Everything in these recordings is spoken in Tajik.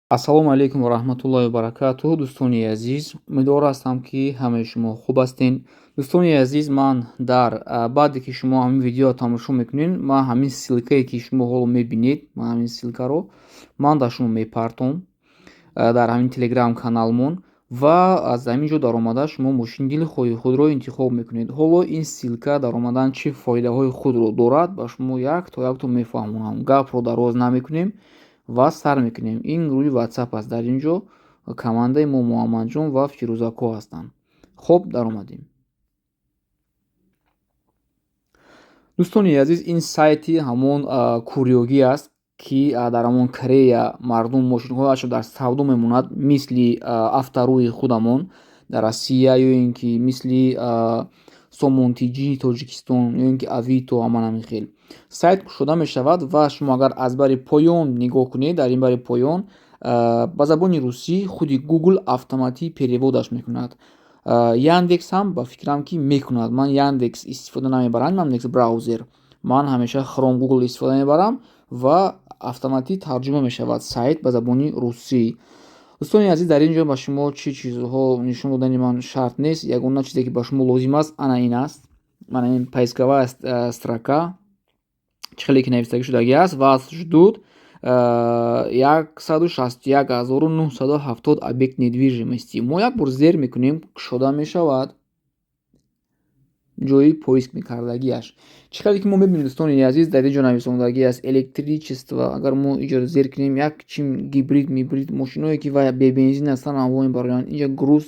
Ассалому алайкум ва раҳматуллоҳи ва баракатуҳ, дӯстони азиз. Умедвор ҳастам, ки ҳамаи шумо хуб ҳастед. Дӯстони азиз, ман дар баъде ки шумо ҳамин видеоро тамошо мекунед, ман ҳамин ссылкае, ки шумо ҳоло мебинед, ман ҳамин ссылкаро ман дар шумо мепартом дар ҳамин телеграм каналмон ва аз ҳамин ҷо даромада шумо мошини дилхоҳи худро интихоб мекунед. Ҳоло ин ссылка даромадан чӣ фоидаҳои худро дорад, ба шумо якто якто мефаҳмонам. Гапро дароз намекунем ва сар мекунем. Ин рӯи WhatsApp аст. Дар ин ҷо командаи мо Муҳаммадҷон ва Фирӯзако ҳастанд. Хуб, даромадем. Дӯстони азиз, ин сайти ҳамон курёгӣ аст, ки дар ҳамон Корея мардум мошинҳояшро дар савдо мемонад, мисли Авторуи худамон дар Россия ё ин ки мисли Сомонтиҷии Тоҷикистон ё ин ки Авито, ҳаман ҳамин хел. Сайт кушода мешавад ва шумо агар аз бари поён нигоҳ кунед, дар ин бари поён ба забони русӣ худи Google автоматӣ переводаш мекунад. Яндекс ҳам ба фикрам, ки мекунад. Ман Яндекс истифода намебарам, Яндекс браузер. Ман ҳамеша Chrome, Google истифода мебарам ва автоматӣ тарҷума мешавад сайт ба забони русӣ. Дӯстони азиз, дар ин ҷо ба шумо чӣ чизҳо нишон додани ман шарт нест. Ягона чизе, ки ба шумо лозим аст, ана ин аст. Мана ин поисковая строка, чӣ хеле ки навистагӣ шудагӣ аст: вас ждут 161 970 объект недвижимости. Мо як бор зер мекунем, кушода мешавад ҷои поиск мекардагиаш. Чӣ хеле ки мо мебинем, дӯстони азиз, дар ин ҷо нависондагӣ аст электричество. Агар мо инҷо зер кунем, як чим гибрид мибрид мошиное, ки вай бебензин ҳастанд, анво мебароянд. Инҷа груз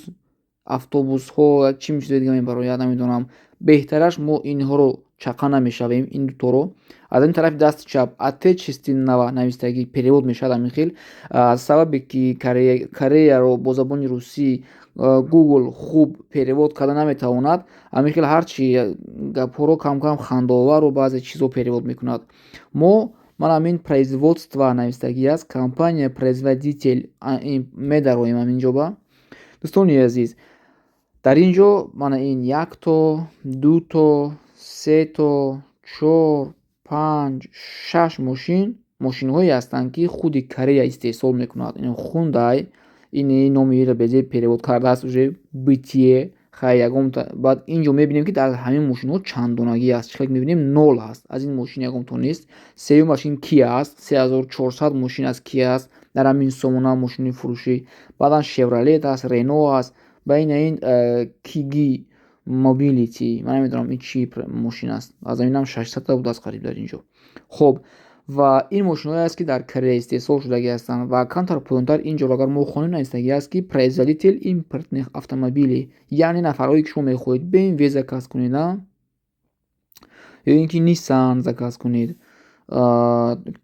автобусҳо, як чим чизои дига мебарояд, намедонам. Беҳтараш мо инҳоро чақа намешавем, ин дуторо. Аз ин тарафи дасти чап отечественного навистагӣ перевод мешавад ҳамин хел. Аз сабабе ки Кореяро бо забони русӣ Google хуб перевод карда наметавонад, ҳамин хел ҳарчи гапҳоро кам-кам хандаовару баъзе чизҳо перевод мекунад. Мо ман ҳамин производство навистагӣ аст, компания производитель медароем ҳамин ҷо ба. Дӯстони азиз, дар ин ҷо мана ин якто, дуто, сето, чор, панҷ, шаш мошин, мошинҳое ҳастанд, ки худи Корея истеҳсол мекунад. Ин Хундай, ин номи инро безеб перевод кардааст уже бте. Хай, ягонта баъд ин ҷо мебинем, ки дар ҳамин мошинҳо чанд донагӣ аст. Чӣ хел мебинем, нол ҳаст. Аз ин мошин ягонто нест. Сеюм мошин Кия аст. 3400 мошин аз Кия аст дар ҳамин сомона мошини фурӯшӣ. Баъдан Шевролет аст, Рено аст. Ба ин Киги Мобилити, ман намедонам, ин чӣ мошин аст. Аз ҳаминам 600-та будааст қариб дар ин ҷо. Хуб, ва ин мошинҳое аст, ки дар Корея истеҳсол шудагӣ ҳастанд. Ва камтар поёнтар ин ҷоро агар мо хонем, навистагӣ аст, ки производитель импортных автомобилей, яъне нафарҳое, ки шумо мехоҳед BMW заказ кунед, ё ин ки Nissan заказ кунед,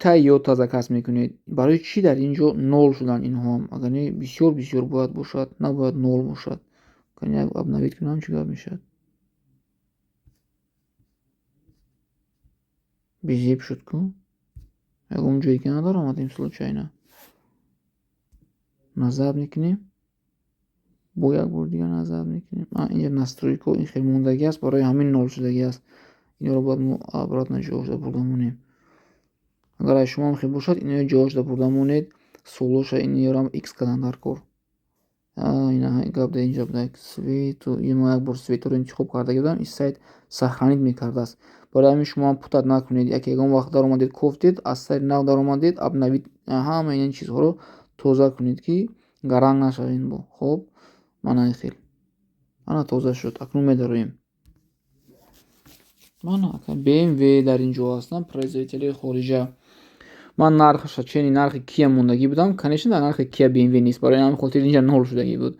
Toyota заказ мекунед. Барои чӣ дар ин ҷо нол шуданд инҳоам? Агар не, бисёр бисёр бояд бошад, набояд нол бошад. Як обновить кунам, чӣ гап мешавад? Безеб шуд ку? Ягон ҷое ки надаромадем случайно. Назар мекунем. Бо як бор дига назар мекунем. Инҷа настройка ин хел мондагӣ аст, барои ҳамин нол шудагӣ аст. Инро бояд мо обратно ҷоашда бурда монем. Агар аз шумо ҳам хел бошад, иноро ҷоашда бурда монед. Солоша инёрам икс кардан дар кор. Ина гап дар инҷа буда, цвету ин мо як бор цветуро интихоб кардагӣ будам, ин сайт сохранить мекардааст. Барои ҳамин шумо ҳам путать накунед. Яке ягон вақт даромадед, кофтед, аз сари нав даромадед, обновить ҳама ин чизҳоро тоза кунед, ки гаранг нашавед бо. Хуб, мана ин хел. Ана тоза шуд. Акнун медароем. Мана BMW дар ин ҷо ҳастанд, производители хориҷа. Ман нархаша чени нархи Kia мондагӣ будам. Конечно, дар нархи Kia BMW нест. Барои ҳамин хотир инҷа нол шудагӣ буд.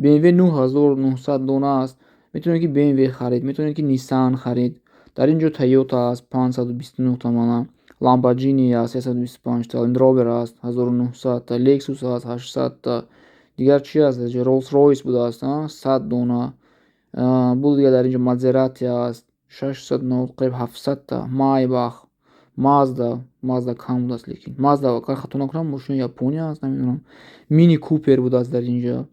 BMW 9900 дона аст. Метавонед, ки BMW харид, метавонед, ки Nissan харид. Дар ин ҷо Toyota аст, 529 та мана. Lamborghini аст, 325 та, Land Rover аст, 1900 та, Lexus аст, 800 та. Дигар чӣ аст? Rolls Royce будааст, 100 дона. Бу дигар дар ин ҷо Maserati аст, 600, қариб 700 та, Maybach, Mazda, Mazda кам будааст, лекин Mazda, агар хато накунам, мошини Япония аст, намедонам. Mini Cooper будааст дар ин ҷо.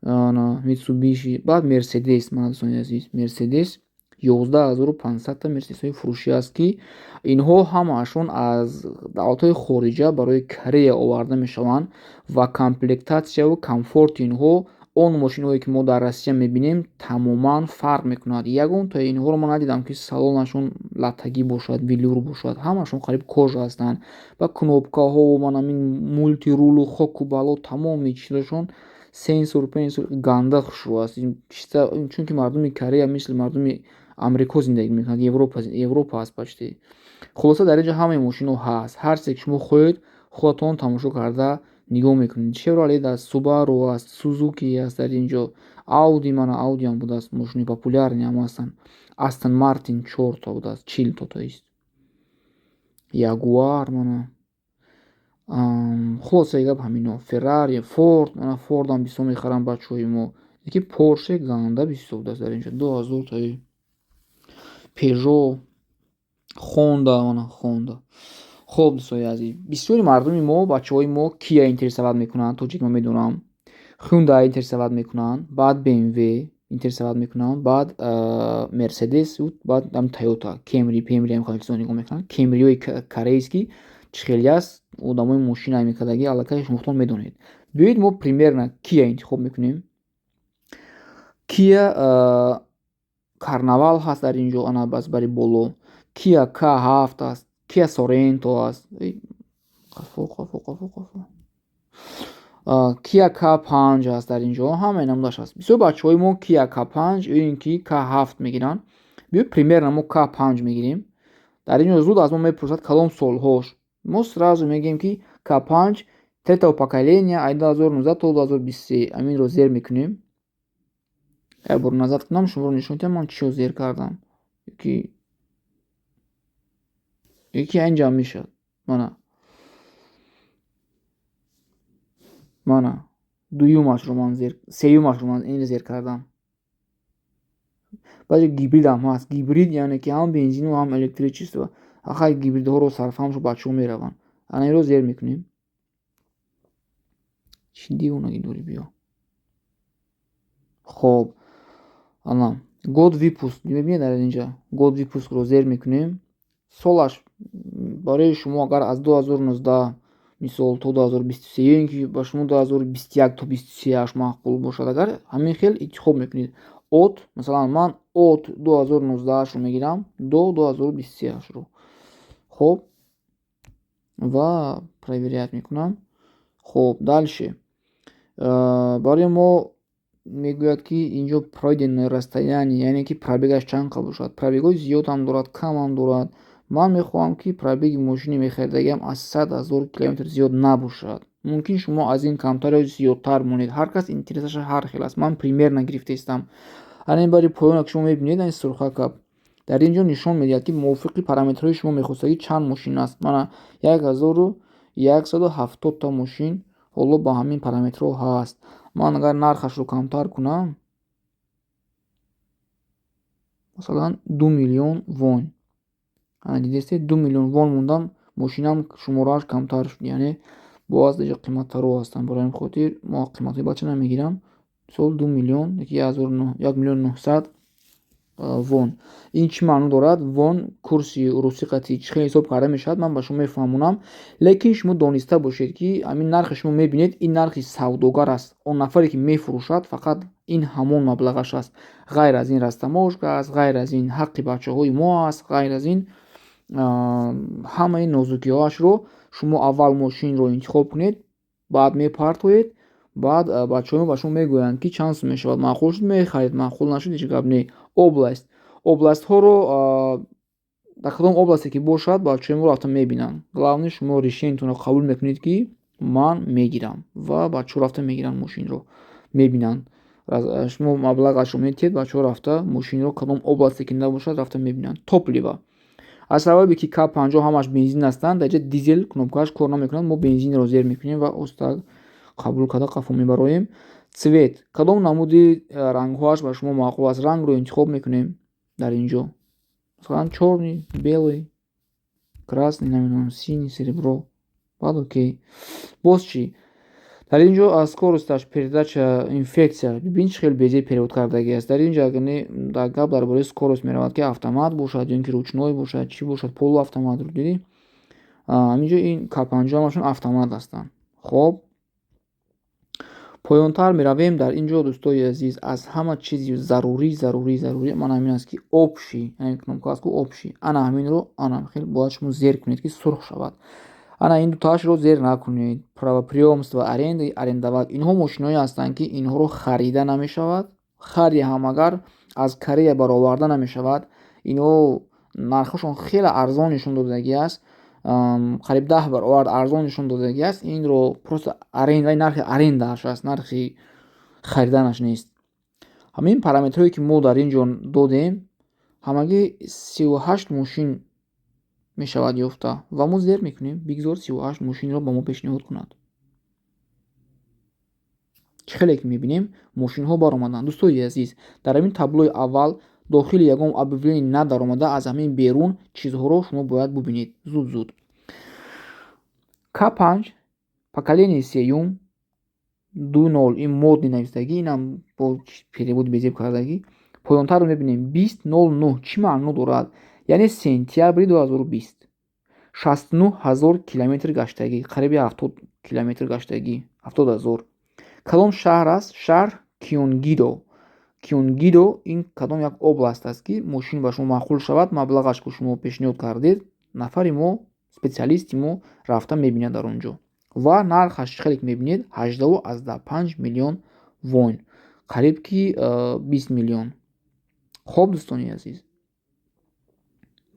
Ана Mitsubishi, баъд Mercedes, мана дӯстони азиз, Mercedes. 11 500-та мерседесҳои фурӯшӣ аст, ки инҳо ҳамаашон аз давлатҳои хориҷа барои Корея оварда мешаванд ва комплектатсияву комфорти инҳо он мошинҳое, ки мо дар Россия мебинем, тамоман фарқ мекунад. Ягонтаи инҳоро ман надидам, ки салонашон латтагӣ бошад, велюр бошад. Ҳамашон қариб кожа ҳастанд ва кнопкаҳо, ман ҳамин мультирулу хоку бало, тамоми чизошон, сенсор пенсор ганда хушрӯ аст, чунки мардуми Корея мисли мардуми Амрико зиндагӣ мекунад, Европа аст почти. Хулоса, дар инҷо ҳамаи мошинҳо ҳаст. Ҳар чизе ки шумо хоҳед, худатон тамошо карда нигоҳ мекунед. Шевролет аст, Субару аст, Сузуки аст дар инҷо, Ауди, мана Аудиам будааст, мошини популярный ҳам ҳастанд. Астон Мартин чорта будааст, 40 та, то есть Ягуар, мана. Хулосаи гап, ҳамино. Феррари, Форд, мана Фордам бисёр мехаранд бачаҳои мо. Яки Порше ганда бисёр будааст дар инҷо, 2000 таи. Пежо, Хонда, мана Хонда. Хоб, дӯстои азиз, бисёри мардуми мо, бачаҳои мо Кия интересовать мекунанд, то ҷое ки ман медонам. Хюндай интересовать мекунанд, баъд БМВ интересовать мекунанд, баъд Мерседес, баъд Тойота, Кемри, Пемри ҳам хеле чизо нигоҳ мекунанд. Кемриҳои корейский чӣ хеле аст, одамои мошина мекардагӣ аллакай шумохтон медонед. Биёед, мо примерно Кия интихоб мекунем. Кия Карнавал ҳаст дар инҷо, ана бас бари боло. Кия К7 аст, Кия Соренто аст. Қафо, қафо, қафо, қафо. Кия К5 аст дар инҷо, ҳамаи намудаш аст. Бисёр бачаҳои мо Кия К5 ё ин ки К7 мегиранд. Биёед, примерно мо К5 мегирем. Дар инҷо зуд аз мо мепурсад, кадом солҳош. Мо сразу мегӯем, ки К5 третьего поколения, аз 2019 то 2023. Ҳаминро зер мекунем. Як бор назар кунам, шуморо нишон диҳам, ман чиро зер кардам. Ёки инҷа мешавад. Мана. Мана. Дуюмашро ман зер, сеюмашро ман инро зер кардам. Баъзе гибридам ҳаст. Гибрид яъне ки ҳам бензину, ҳам электричество. Ахай, гибридҳоро сарфаҳмшо бачаҳо мераванд. Ана инро зер мекунем. Чӣ девонагӣ дорӣ, биё. Хоб, ана год выпуск мебинед дар инҷа. Год выпускро зер мекунем. Солаш барои шумо агар аз 2019, мисол, то 2023 ё ин ки ба шумо 2021 то 23аш маъқул бошад, агар ҳамин хел интихоб мекунед. От, масалан, ман от 2019ашро мегирам до 2023ашро. Хоб, ва проверять мекунам. Хоб, дальше. Барои мо мегӯяд, ки инҷо пройденное расстояние, яъне ки пробегаш чанд қадр бошад. Пробегҳои зиёдам дорад, камам дорад. Ман мехоҳам, ки пробеги мошини мехаридагиам аз 100 000 километр зиёд набошад. Мумкин шумо аз ин камтар ё зиёдтар монед. Ҳар кас интересаша ҳар хел аст. Ман примерно гирифтаистам. Ана ин бари поёна, ки шумо мебинед, ин сурхака дар ин ҷо нишон медиҳад, ки мувофиқи параметрҳои шумо мехостагӣ чанд мошин аст. Мана, 1170-та мошин ҳоло ба ҳамин параметрҳо ҳаст. Ман агар нархашро камтар кунам, масалан, 2 миллион вон. Ана, дидестед, 2 миллион вон мондам, мошинам шуморааш камтар шуд, яъне боз деҷа қиматтаро ҳастанд. Барои ҳамин хотир мо қиматҳои бача намегирам. Мисол, 2 миллион, 1 миллиону 900 вон. Ин чӣ маъно дорад? Вон курси русӣ қатъи чӣ хел ҳисоб карда мешавад, ман ба шумо мефаҳмонам. Лекин шумо дониста бошед, ки ҳамин нархе шумо мебинед, ин нархи савдогар аст. Он нафаре, ки мефурӯшад, фақат ин ҳамон маблағаш аст. Ғайр аз ин растаможка аст, ғайр аз ин ҳаққи бачаҳои мо аст, ғайр аз ин ҳамаи нозукиҳоашро шумо аввал мошинро интихоб кунед, баъд мепартоед, баъд бачаҳои мо ба шумо мегӯянд, ки чанд сум мешавад. Маъқул шуд, мехаред, маъқул нашуд, ҳеҷ гап не. Область. Областҳоро дар кадом областе ки бошад, бачаҳои мо рафта мебинанд. Главное, шумо решениятонро қабул мекунед, ки ман мегирам, ва бачаҳо рафта мегиранд, мошинро мебинанд. Шумо маблағашро медиҳед, бачаҳо рафта мошинро кадом областе ки набошад, рафта мебинанд. Топливо. Аз сабабе ки К50 ҳамаш бензин ҳастанд, дар ҷа дизел кнопкааш кор намекунад, мо бензинро зер мекунем ва оста қабул карда қафо мебароем. Цвет. Кадом намуди рангҳоаш ба шумо маъқул аст, рангро интихоб мекунем дар ин ҷо. Масалан, чёрный, белый, красный, намедонам, синий, серебро. Баъд окей. Боз чӣ? Дар ин ҷо аз скорость аш, передача, инфекция. Бибин, чӣ хел безеб перевод кардагӣ аст. Дар ин ҷо агар не, дар гап дар бораи скорость меравад, ки автомат бошад ё ин ки ручной бошад, чӣ бошад, полуавтоматро дидӣ. Ҳамин ҷо ин К5 ҳамашон автомат ҳастанд. Хоб, поёнтар меравем. Дар ин ҷо, дӯстои азиз, аз ҳама чизи зарурӣ, зарурӣ, зарурӣ ман ҳамин аст, ки общий, ҳамин кнопка аст ку, общий, ана ҳаминро, ана хел бояд шумо зер кунед, ки сурх шавад. Ана ин дутаашро зер накунед: правопреемство, аренда, арендовать. Инҳо мошиное ҳастанд, ки инҳоро харида намешавад, хари ҳам агар аз Корея бароварда намешавад. Инҳо нархҳошон хеле арзон нишон додагӣ аст, қариб 10 баробар арзон нишон додагӣ аст. Инро просто аренда, нархи арендааш аст, нархи хариданаш нест. Ҳамин параметрҳое, ки мо дар ин ҷо додем, ҳамагӣ 38 мошин мешавад ёфта ва мо зер мекунем. Бигзор 38 мошинро ба мо пешниҳод кунад. Чӣ хеле ки мебинем, мошинҳо баромаданд. Дӯстои азиз, дар ҳамин таблои аввал дохили ягон объявление надаромада, аз ҳамин берун чизҳоро шумо бояд бубинед зуд зуд. К5 поколение сеюм, 2.0, ин модный нависагӣ, инам бо перевод безеб кардагӣ. Поёнтарро мебинем: 20.09 чӣ маъно дорад? Яъне сентябри 2020, 69 000 километр гаштагӣ, қариби 70 километр гаштагӣ, 70 000. Кадом шаҳр аст? Шаҳр Кёнгидо. Кёнгидо ин кадом як область аст, ки мошин ба шумо маъқул шавад, маблағаш ки шумо пешниҳод кардед, нафари мо, специалисти мо рафта мебинад дар он ҷо. Ва нархаш, чӣ хеле ки мебинед, 18,5 миллион вон, қариб ки 20 миллион. Хоб, дӯстони азиз,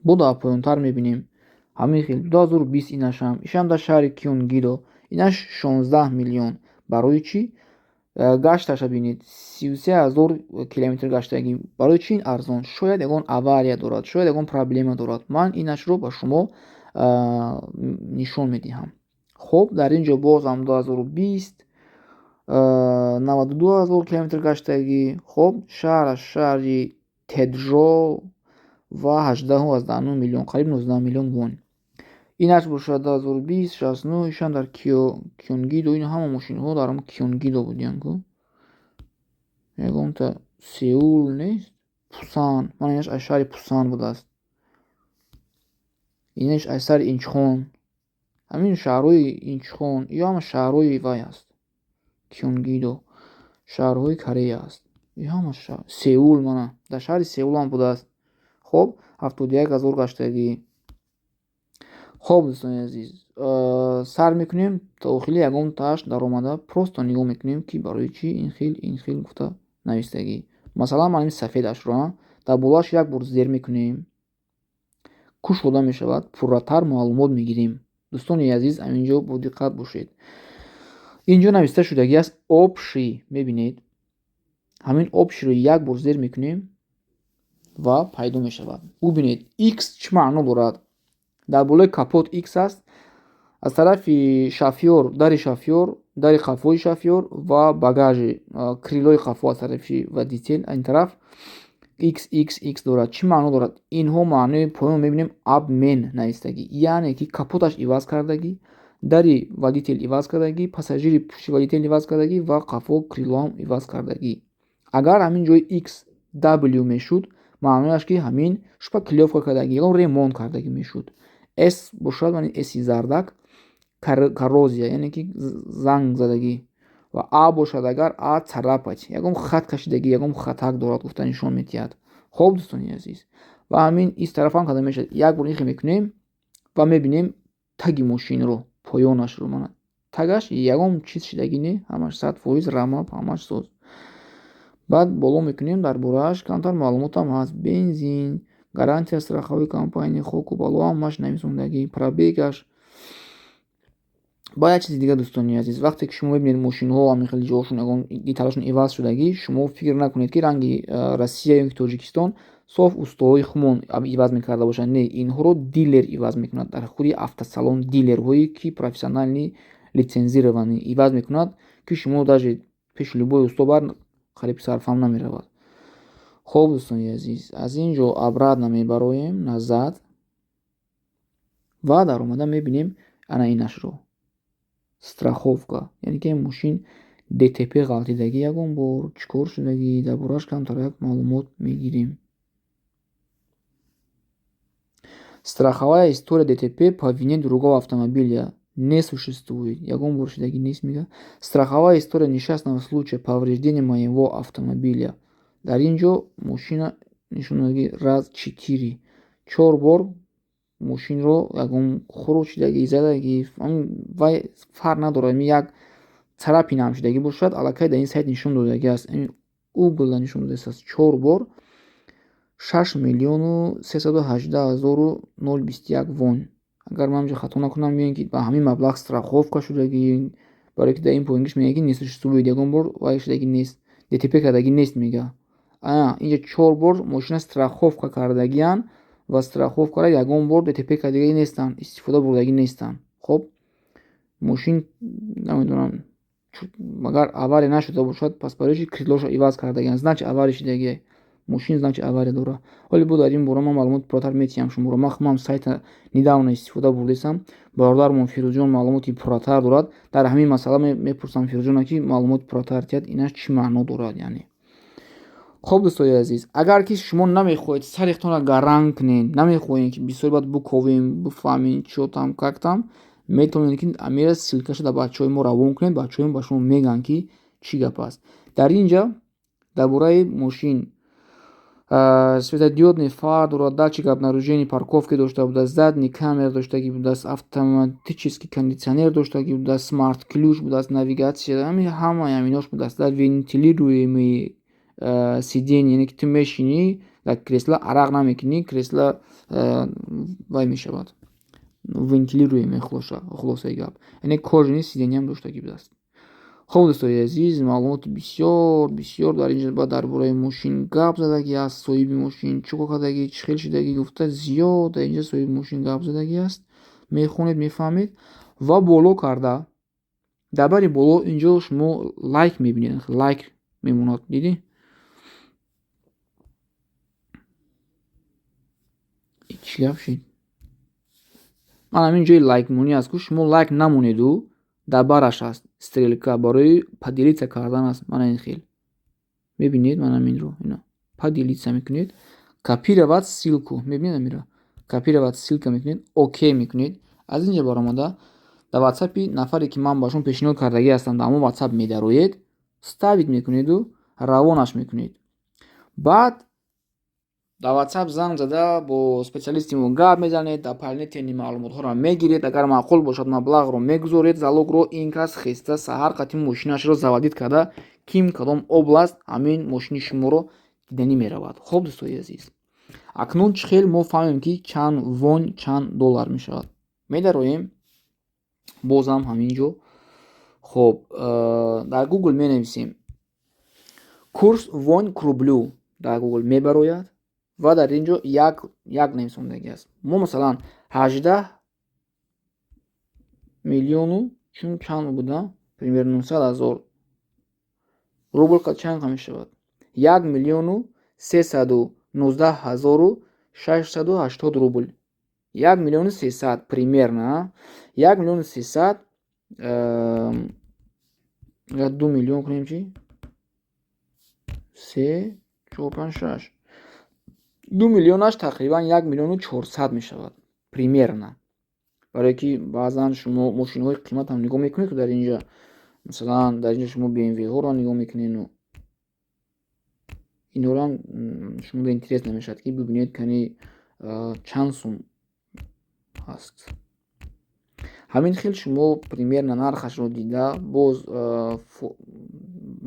бо дар поёнтар мебинем ҳамин хел 2020, инашам, ишам дар шаҳри Кёнгидо, инаш 16 миллион. Барои чӣ? Гашташа бинед, 33 000 километр гаштагӣ. Барои чӣ ин арзон? Шояд ягон авария дорад, шояд ягон проблема дорад. Ман инашро ба шумо нишон медиҳам. Хоб, дар ин ҷо бозам 2020, 92 000 километр гаштагӣ. Хоб, шаҳраш шаҳри Теджо ва 18,9 миллион, қариб 19 миллион вон. Инаш бошад 2020, 69, ишам дар Кёнгидо. Ин ҳама мошинҳо дар Кёнгидо будиянд ку, ягонта Сеул нест. Пусан, мана инаш аз шаҳри Пусан будааст, инаш аз шаҳри Инчхон. Ҳамин шаҳрҳои Инчхон ё ҳама шаҳрҳои вай аст, Кёнгидо шаҳрҳои Корея аст. Ҳама Сеул, мана дар шаҳри Сеулам будааст. Хоб, 71 000 гаштагӣ. Хоб, дӯстони азиз, сар мекунем, дохили ягон тааш даромада, просто нигоҳ мекунем, ки барои чӣ ин хел, ин хел гуфта навистагӣ. Масалан, ман ин сафедашро дар болоаш як бор зер мекунем, кушода мешавад, пурратар маълумот мегирем. Дӯстони азиз, ҳаминҷо бодиққат бошед. Инҷо нависта шудагӣ аст общий, мебинед, ҳамин общий ро як бор зер мекунем ва пайдо мешавад. Бубинед, X чӣ маъно дорад? Дар болои капот X аст, аз тарафи шофёр, дари шофёр, дари қафои шофёр ва багажи, крыло и қафо, аз тарафи водитель ин тараф X, X, X дорад. Чӣ маъно дорад инҳо? Маънои поён мебинем, обмен навистагӣ, яъне ки капоташ иваз кардагӣ, дари водитель иваз кардагӣ, пассажири пушти водитель иваз кардагӣ ва қафо крыло ам иваз кардагӣ. Агар ҳамин ҷои X W мешуд, маънояш ки ҳамин шпаклёвка кардагӣ, ягон ремонт кардагӣ мешуд. S бошад, маъни S и зардак, коррозия, яъне ки занг задагӣ. Ва А бошад агар, А царапать, ягон хат кашидагӣ, ягон хатак дорад гуфта нишон медиҳад. Хоб, дӯстони азиз, ва ҳамин ис тарафам карда мешавад. Як бор ихе мекунем ва мебинем таги мошинро, поёнашро. Мана тагаш ягон чиз шидагӣ не, ҳамаш 100%, рама ҳамаш соз. Баъд боло мекунем, дар борааш камтар маълумотам ҳаст: бензин, гарантия страховой компания, хоку бало, ҳамаш нависондагӣ, пробег аш. Баъд як чизи дигар, дӯстони азиз: вақте ки шумо мебинед, мошинҳо ҳамин хеле ҷоҳошон, ягон деталашон иваз шудагӣ, шумо фикр накунед, ки ранги Россия ё ки Тоҷикистон соф устоҳои хумон иваз мекарда бошанд. Не, инҳоро дилер иваз мекунад. Дар худи автосалон дилерҳое, ки профессиональный, лицензированный, иваз мекунад, ки шумо даже пеши любой усто бар, қариб сарфам намеравад. Хоб, дӯстони азиз, аз ин ҷо обратно мебароем, назад, ва даромада мебинем ана инашро. Страховка, яъне ки мошин ДТП ғалтидагӣ, ягон бор чӣ кор шудагӣ, дар борааш камтарак маълумот мегирем. Страховая история ДТП по вине другого автомобиля не существует. Ягон бор шудагӣ нест, мега. Страховая история несчастного случая, повреждения моего автомобиля. Дар ин ҷо мошина нишон додагӣ раз четыре, чор бор мошинро ягон хурӯчидагӣ, задагӣ, вай фарқ надорад, як царапина ҳам шудагӣ бошад, аллакай дар ин сайт нишон додагӣ аст. Google нишон додааст чор бор 6 318 021 вон. Агар ман инҷо хато накунам, меоем, ки ба ҳамин маблағ страховка шудагӣ, барое ки дар ин поингиш мегӯяд, ки не существует, ягон бор вай шудагӣ нест, ДТП кардагӣ нест, мега. Инҷа чор бор мошина страховка кардагианд ва страховкара ягон бор ДТП кардагӣ нестанд, истифода бурдагӣ нестанд. Хоб, мошин намедонам, агар авария нашуда бошад, пас барои чи крылоша иваз кардагианд? Значит, авария шудагие мошин, значит, авария дорад. Ҳоле бо дар ин бора ман маълумот пурратар метиҳам шуморо. Ман худам сайта недавно истифода бурдесам. Бародармон Фирӯзҷон маълумоти пурратар дорад дар ҳамин масъала. Мепурсам Фирӯзҷона, ки маълумот пурратар диҳад, инаш чӣ маъно дорад, яъне. Хоб, дӯстои азиз, агар ки шумо намехоҳед сарихтонро гаранг кунед, намехоҳед, ки бисёр баъд буковем, бифаҳмед чё там, как там, метавонед, ки амира ссылкаша дар бачаҳои мо равон кунед. Бачаҳои мо ба шумо мегӯянд, ки чӣ гап аст. Дар ин ҷа дар бораи мошин светодиодный фар дорад, датчик обнаружения парковки дошта будааст, задний камера доштагӣ будааст, автоматический кондитсионер доштагӣ будааст, смарт ключ будааст, навигатсия, ҳамаи ҳаминош будааст. Вентилируемый сиденье, яъне ки ту мешинӣ дар кресла, арақ намекунӣ, кресла вай мешавад, вентилируемый. Хулосаи гап, яъне кожаный сиденьеам доштагӣ будааст. Хоб, дӯстои азиз, маълумоти бисёр бисёр дар инҷа баъд дар бораи мошин гап задагӣ аст. Соҳиби мошин чӣ кор кардагӣ, чӣ хел шудагӣ гуфта, зиёд дар инҷа соҳиби мошин гап задагӣ аст. Мехонед, мефаҳмед. Ва боло карда, дар бари боло инҷо шумо лайк мебинед, лайк мемонад, дидӣ? Чӣ гап шид? Ман ҳамин ҷои лайкмонӣ аст, ку шумо лайк намонеду, дар бараш аст стрелка, барои поделиться кардан аст. Мана ин хел мебинед, мана ҳаминро ина поделиться мекунед, копировать ссылку мебинед, амира копировать ссылка мекунед, окей мекунед. Аз инҷа баромада, дар ватсапи нафаре, ки ман ба шумо пешниҳод кардагӣ ҳастам, дар ҳамон ватсап медароед, вставить мекунеду равонаш мекунед. Баъд дар ватсап занг зада, бо специалисти мо гап мезанед, дополнительный маълумотҳоро мегиред. Агар маъқул бошад, маблағро мегузоред, залогро. Ин кас хеста саҳар қатъи мошинашро заводить карда, ким кадом область, ҳамин мошини шуморо диданӣ меравад. Хоб, дӯстои азиз, акнун чӣ хел мо фаҳмем, ки чанд вон чанд доллар мешавад? Медароем бозам ҳамин ҷо. Хоб, дар Google менависем «курс вон к рублю», дар Google мебарояд ва дар ин ҷо як як нависондагӣ аст. Мо, масалан, 18 миллиону чун чанд буда, примерно 900 000 рубл чанд мешавад? 1 319 680 рубл. 1 300 000, примерно 1 300 000. Агар 2 миллион кунем чӣ? Се, чор, панҷ, шаш, 2 миллионаш тақрибан 1 400 000 мешавад примерно. Барое ки баъзан шумо мошинҳои қиматам нигоҳ мекунед, дар инҷа, масалан, дар инҷа шумо БМВҳоро нигоҳ мекунеду инҳоро шумо интерес намешавад, ки бибинед, кани чанд сум ҳаст. Ҳамин хел шумо примерно нархашро дида, боз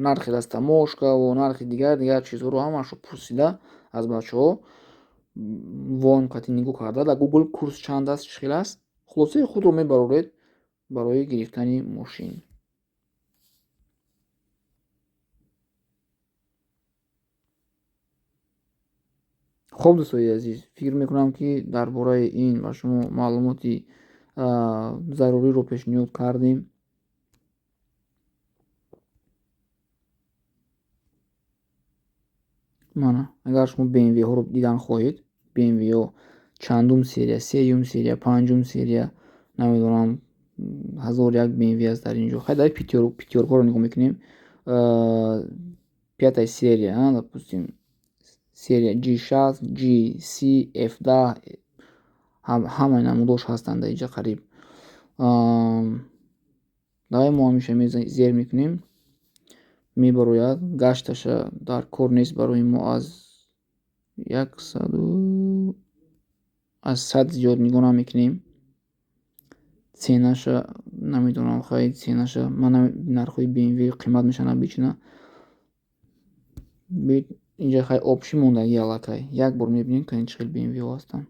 нархи растаможка ва нархи дигар дигар чизҳоро ҳамаашро пурсида аз бачаҳо, вон қати нигоҳ карда, дар Google курс чанд аст, чӣ хел аст, хулосаи худро мебароред барои гирифтани мошин. Хоб, дӯстои азиз, фикр мекунам, ки дар бораи ин ба шумо маълумоти заруриро пешниҳод кардем. Мана, агар шумо БМВҳоро дидан хоҳед, БМВҳо чандум серия, сеюм серия, панҷум серия, намедонам. 1001 BMW аст дар ин ҷо. Хай, дар пятёркаро нигоҳ мекунем. Пятая серия, допустим, серия G6, G, C, F10, ҳамаи намудош ҳастанд дар инҷа қариб. Давай мо ҳамеша зер мекунем, мебарояд. Гашташа дар кор нест барои мо, аз яксаду аз 100 зиёд нигоҳ намекунем. Ценаша намедонам, хай, ценаша ман нархҳои BMW қимат мешаванд обычно. Инҷа, хай, общий мондагӣ аллакай. Як бор мебинем, ка чӣ хел BMW ҳастанд.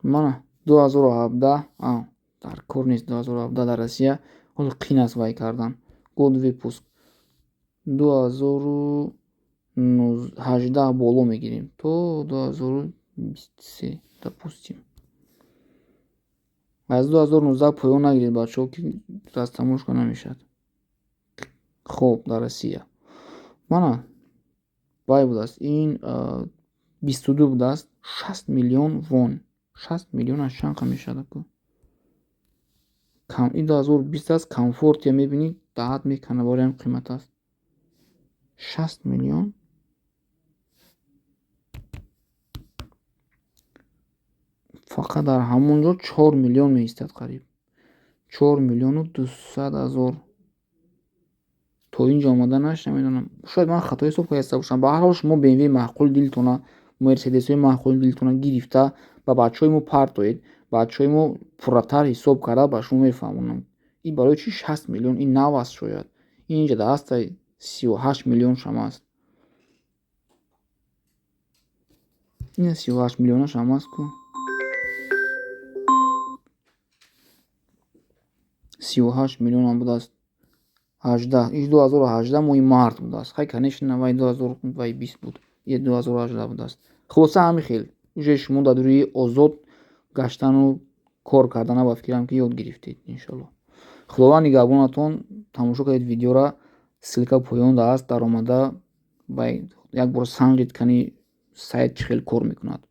Мана 2017 дар кор нест, 2017 дар Россия ҳоло қин аст вай кардан. Год выпуск 2018 боло мегирем то 2023, допустим. Аз 2019 поён нагиред, бачаҳо, ки растаможка намешавад. Хоб, дар Россия мана вай будааст, ин 22 будааст, 60 миллион вон. 60 миллион аз чанд қа мешавад аку? Ин 2020 аст, комфортия мебинӣ, даҳат мекана, барои ҳам қимат аст. 60 миллион фақат дар ҳамон ҷо 4 миллион меистад, қариб 4 200 000. То ин ҷо омаданаш намедонам, шояд ман хато ҳисоб карда бошам. Ба ҳар ҳол, шумо BMW маъқули дилтона, мерседесҳои маъқули дилтона гирифта ба бачаҳои мо партоед. Бачаҳои мо пурратар ҳисоб карда ба шумо мефаҳмонанд, ин барои чӣ 60 миллион. Ин нав аст, шояд ин инҷа дар ҳастай 38 миллион шам аст. Ина 38 миллионашам аст ку, 38 миллионам будааст. 18, иш 2018 моҳи март будааст. Хай, конечно, вай 2020 буд, е 2018 будааст. Хулоса, ҳамин хел уже шумо дар рӯи озод гаштану кор кардана, ба фикрам, ки ёд гирифтед, иншоалло. Худованд нигаҳбонатон. Тамошо кардед видеора, ссылка поёнда аст, даромада як бор санҷед, кани сайт чӣ хел кор мекунад.